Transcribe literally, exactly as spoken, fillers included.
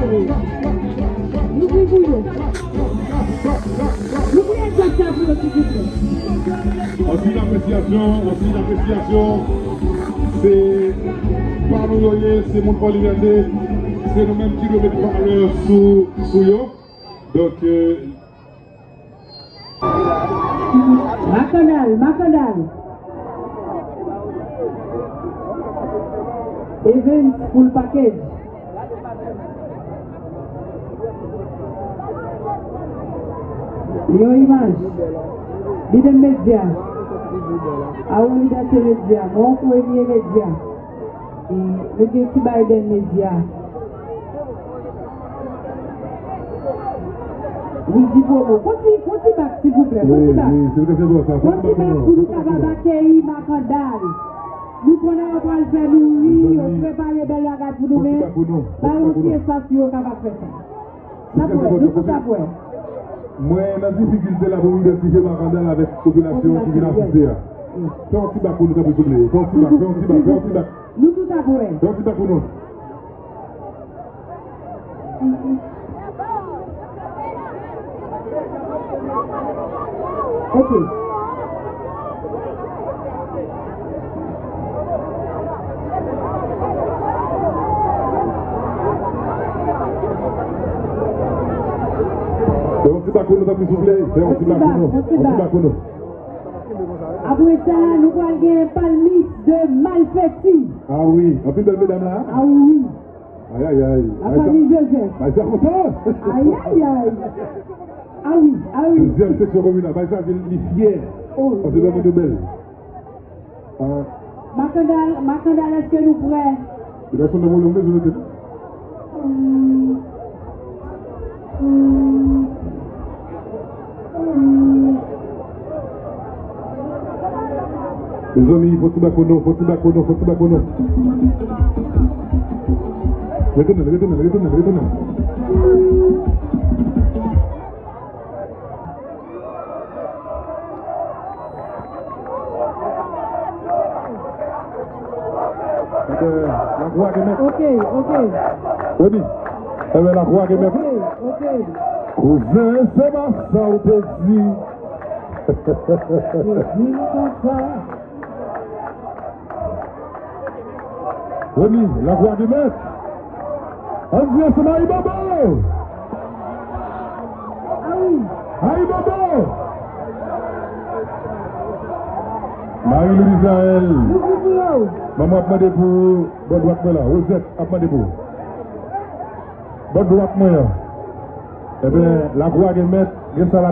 Louvri pou yo. Louvri egzakta pou yo, silvouplè. Anpil apresyasyon, anpil apresyasyon. Se pa nou yo ye, se moun Fò Libète. Se nou menm ki dwe met valè sou, sou yo. Donk, euh, Makandal, Makandal. Evens, full package. Yon imaj. Biden Media. Awo Libète Media. Mwen Premye Media. E, nou gen ti Biden Media. Wildy Promo. Fon ti, fon ti bak, silvouplè. Fon ti bak. Wi, wi, silvouplè, se bon, sa. Fon ti bak pou nou kapab akeyi Makandal. Nou konnen yo pral fè nou ri, yo prepare bèl bagay pou nou, men ba yo ti espas pou yo kapab fè sa. Sa pou wè, nou tout ap wè. Mwen nan difikilte la pou m idantifye Makandal avèk popilasyon ki vin asiste a. Fè yon ti bak pou nou, tanpri, souple. Fè yon ti bak, fè yon ti bak, fè yon ti bak. Nou tout ap wè. Fè yon ti bak pou nou. Ok. Fè yon ti bak pou nou, tanpri, souple. Fè yon ti bak pou nou. Yon ti bak pou nou. Apre sa, nou pral gen palmis de Malfeti. Ah wi, anpil bèl medam la. Ah wi. Ay, ay, ay. La fanmi Joseph. Bay sa kontan. Ay, ay, ay. Ah wi, ah wi. Dezyèm seksyon kominal. Bay sa, li fyè. Oh, paske lè moun yo bèl. Ah. Makandal, Makandal, èske nou prè? Li pa sonn nan volum, men, je veux dire. Hmm. Hmm. Hmm. Mezanmi, fò ti bak pou nou, fò ti bak pou nou, fò ti bak pou nou. Retounen, retounen, retounen, retounen. Ebyen, lakou a gen mèt. Ok, ok. Remi. Ebyen, lakou a gen mèt. Ok, ok. Kouzen, se pa sa w te di. Te di m konsa. Remi, lakou a gen mèt. Ann di ansanm, Ayibobo! Ayibobo! Marie Louise Israël. Manman ap mande pou bò dwat mwen la. Rosette ap mande pou ou. Bò dwat mwen an. Ebyen, lakou a gen mèt, gen sa la.